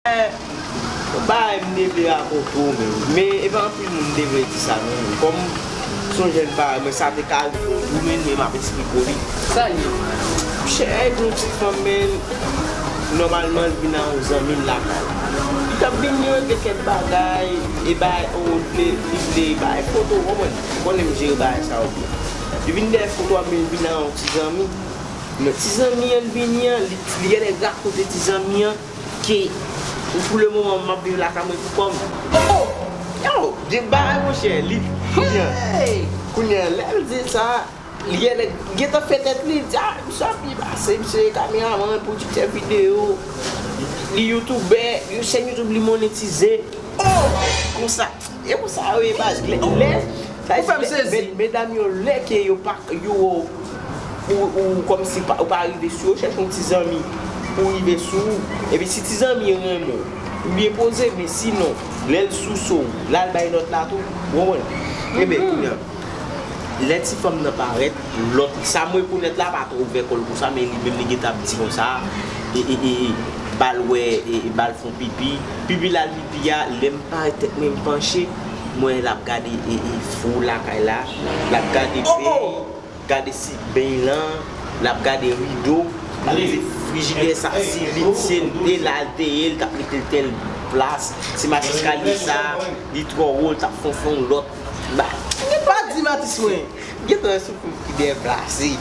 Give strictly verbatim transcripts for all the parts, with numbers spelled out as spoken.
Bagay m te vle rakonte w menm. Men e pa anpil moun m te vle di sa non. Kòm se yon jèn parèy mwen, sa te ka rive w tou, men, men m ap eksplike w li. Sa l ye? Chè, yon ti fanm, men, nòmalman, l vin a yon zanmi l lakay. Li t ap vin regle kèk bagay, e bay, o, li vle, li vle bay foto, w konprann? Ou konnen m jere bagay sa yo byen. Li vin dèyè foto a, men l vin a yon ti zanmi. Men ti zanmi an l vini an, li, li genlè rakonte ti zanmi an ke pou le moman m ap viv lakay mwen pou kò m. Oh, oh! Yo, gen bagay monchè, li kounye a. Kounye a, lè l di sa, li genlè gentan fè tèt li, li di, ah, misye ap byen pase, misye kameramann, pwodiktè videyo, li youtubè, yon chèn YouTube li monetize. Oh! Konsa. E konsa yo ye baz. Lè, lè, sa vle di, lè, med-, medam yo, lè ke yo pa, yo, ou, ou kòmsi pa, ou pa rive sou yo, chèche yon ti zanmi pou rive sou ou. Epi si ti zanmi renmen w, ou byen poze, men sinon, lè l souse w, l al bay lòt la tou, ou konprann? Enben, kounye a, lè ti fanm nan parèt, lòt, sa m rekonèt la pa twò ouvè kò l konsa, men li menm li gentan ap di konsa, e, e, e, e, ba l wè, e, e, ba l fè yon pipi. Pipi l al pipi a, lè m parèt tèt mwen m panche, m wè l ap gade, e, e, fou lakay la, l ap gade beny, gade si beny lan, l ap gade rido, l ap di frijidè sa si vit se l te l al teye l, t ap mete l tèl plas, si mach eskalye sa, li twò wo, l t ap fè yon, fè yon lòt. Ba, pa di Matis mwen. M gentan sou frijidè plase.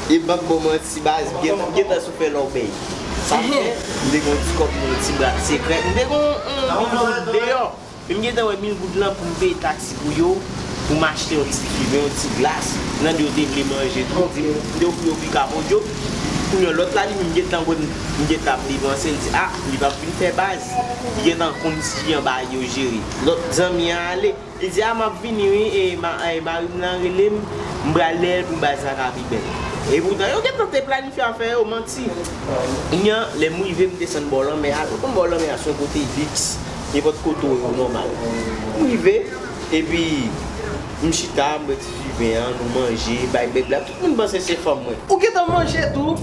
E m ap ba w manti baz, m gentan, m gentan sou fè lòbèy. Sa fè, m te gen yon ti kòb nan yon ti bwat sekrè. M te gen yon, yon mil goud deyò. Men m gentan wè mil goud lan pou m peye taksi pou yo, pou m achte yon ti fimen, yon ti glas. Nan de yo te vle manje tou, m di, m te ofri yo pika podyo. Kounye a lòt la, li menm gentan wè m, m gentan ap depanse, l di, ah, li p ap vin fè baz. Li gentan konn si jan bagay yo jere. Lòt zanmi an ale. Li di, a, m ap vini wi, e ma-, e mari m nan rele m, m pral dèyè l pou baz la ka pi bèl. Epoutan, yo gentan te planifye afè yo, manti. Kounye a, lè m rive, m desann bò lanmè a. Ou konn bò lanmè a, se yon kote liks, nenpòt kote w ye, nòmal. M rive, epi m chita, m bwè ti ji ven an, nou manje, bay bèt la, tout moun panse se fanm mwen. Ou gentan manje tou?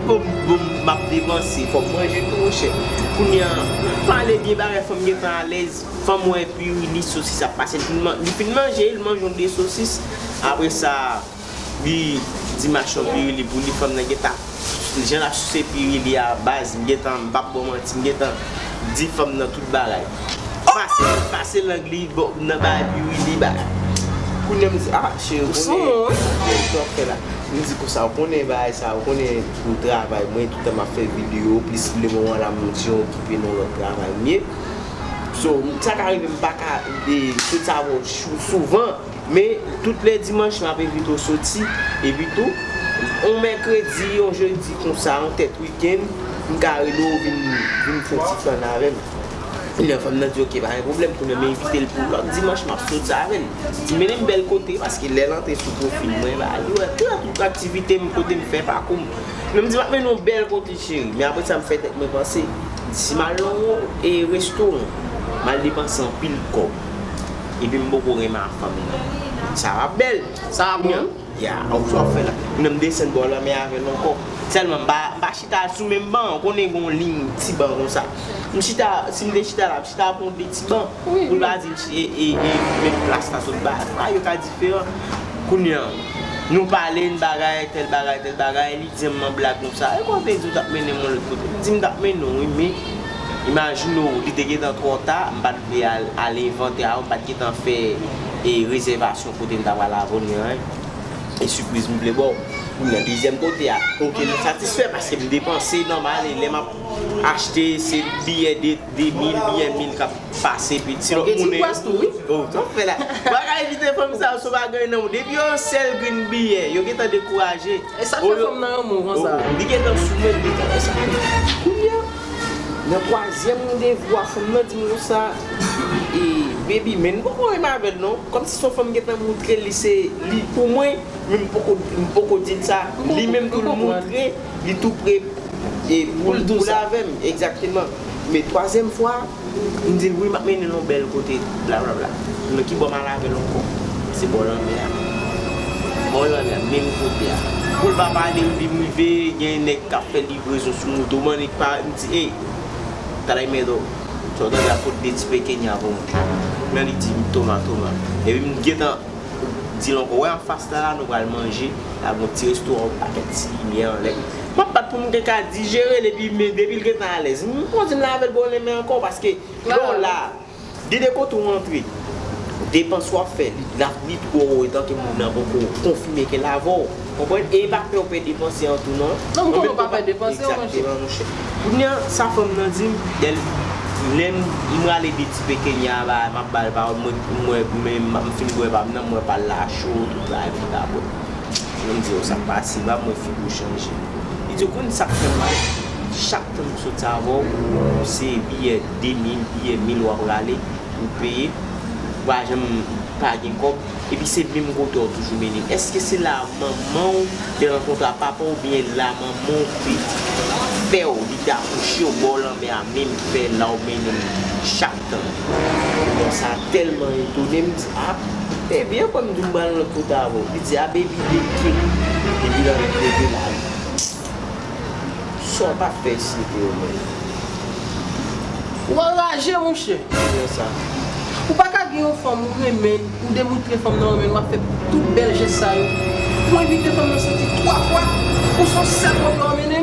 Bon, bon, m ap depanse, fò m manje tou, monchè. Kounye a, m ap pale byen, bagay fanm gentan alèz. Fanm wè pirili sosis ap pase, li fin man-, li fin manje, li manje yon de sosis. Apre sa, li di machann pirili pou li, fanm nan gentan, jan l ap souse pirili a, baz, m gentan, m p ap ba w manti, m gentan di fanm nan tout bagay. Pase, pase lang li, bon, nan bagay pirili, bagay. Kounye a, m di, ah, cheri, ou konnen, sa w ap fè la. M di konsa, ou konnen bagay sa, ou konnen pou travay, mwen, toutan m ap fè videyo, plis le moman la, m di, okipe nan lòt travay m ye. So, sa ka rive m pa ka, e, sot sa avè w sou-, souvan, men tout lè dimanch m ap evite w soti, epi tou, yon mèkredi, yon jedi konsa, yon tèt wikenn, m ka rele w vin, vin fè yon ti flann avè m. Kounye a fanm nan di, oke, pa gen pwoblèm, kounye a m envite l pou lòt dimanch, m ap soti avè l. Di, mennen m bèl kote, paske lè l antre sou pwofil mwen, ba, li wè tout, tout aktivite m, kote m fè pakou m. Men m di, m ap mennen w bèl kote, cheri. Men apre sa, m fè tèt mwen panse, si m al nan yon, e, restoran, m al depanse anpil kòb. Epi m poko renmen ak fanm nan. Sa va bèl. Sa va bon. Ya, ou sa w ap fè la. Kounye a m desann bò lanmè avè l ankò. Sèlman, m pa, m pa chita sou menm ban an. Ou konnen gen yon liy ti ban konsa. M chita, si m te chita la, m chita pou yon de ti ban. Wi, pou l pa di m chi-, e, e, e, menm plas la sot ba. Bagay yo ka diferan. Kounye a, nou pale, n bagay, tèl bagay, tèl bagay. Li di m an blag konsa. E kote di w t ap mennen m yon lòt kote? M di m t ap mennen w, wi, men imajine w, li te gentan twò ta, m pa t vle al, al envante a, m pa t gentan fè, e, rezèvasyon kote m ta pral avè w, ni anyen. E sipriz m vle ba w. Kounye a, dezyèm kote a, oke, nou satisfè paske m depanse nòmal, e lè m ap achte, se biyè de, de mil, biyè mil k ap pase, epi ti lòt moun. Gen ti pwès tou, wi. Oh, sa w fè la. Bagay evite fanm sa yo, se yon bagay nan moun. Depi yon sèl grenn biyè, yo gentan dekouraje. E sa k fè fanm nan renmen w konsa? Oh, oh, li gentan sou mwen, li gentan wè sa. Kounye a, nan twazyèm randevou a, fanm nan di m konsa, e, baby, men m poko renmen avè l non. Kòmsi se yon fanm gentan moutre li se li pou mwen, men m poko, m poko di l sa. Li menm tou l moutre, li tou pre, e, pou l, pou l avè m, egzakteman. Men twazyèm fwa, m di l, wi, m ap mennen l yon bèl kote, blablabla. Men ki bò m al avè l ankò? Se bò lanmè a. Bò lanmè a, menm kote a. Pou l pa pale, epi m rive, gen nèg k ap fè livrezon sou moto, m annik pa, m di, ey, talè m ede w. Sa w tande a pot de ti pekenya pou mwen. Men li di m, "Toma, Toma." Epi m gentan di l ankò, "Wè anfas la, la nou pral manje, la gon ti restoran, yon pakèt ti limyè anlè." M ap bat pou m te ka dijere l, epi men depi l gentan alèz. M konn di m lave l bò nan men ankò, paske lè w la, de de kote w antre, depans w ap fè, li, l ap li twò wo etan ke moun nan poko konfime ke l avè w. Konprann? E e pa pè w pè depanse an tou non. Non, m konnen w pa pè depanse, monchè. Egzakteman, monchè. Kounye a, sa fanm nan di m, lè l, lè m, m rale de ti pekenya a, ba, m ap ba l pawòl, mwen, mwen, mwen, m fin bwè pa m nan, mwen pa l la cho, tout la, epi l pa bwè. Mwen m di, "O, sa k pase, ba mwen figi w chanje." Li di, "Ou konn sa k fè m mal? Chak tan m soti avè w, se biyè de mil, biyè mil w ap rale, ou peye, ou pa janm pa gen kòb, epi se menm kote w toujou mennen m. Èske se la manman w te rankontre a papa w, oubyen la manman w te fè w, li te akouche w, ba w lanmè a, menm fè la w mennen m chak tan?" Bon, sa tèlman etone m, di, "A, ebyen, kòm di m pral lòt kote avè w." Li di, "A, baby, leke m." Epi l annik leve l ale. Sa w pa fè isi, Théo, menm? Ou anraje, monchè. Kijan sa? Ou pa ka gen yon fanm ou renmen, ou demontre fanm nan renmen, w ap fè tout bèl jès sa yo. Ou envite fanm nan soti twa fwa, ou se yon sèl kote w ap mennen.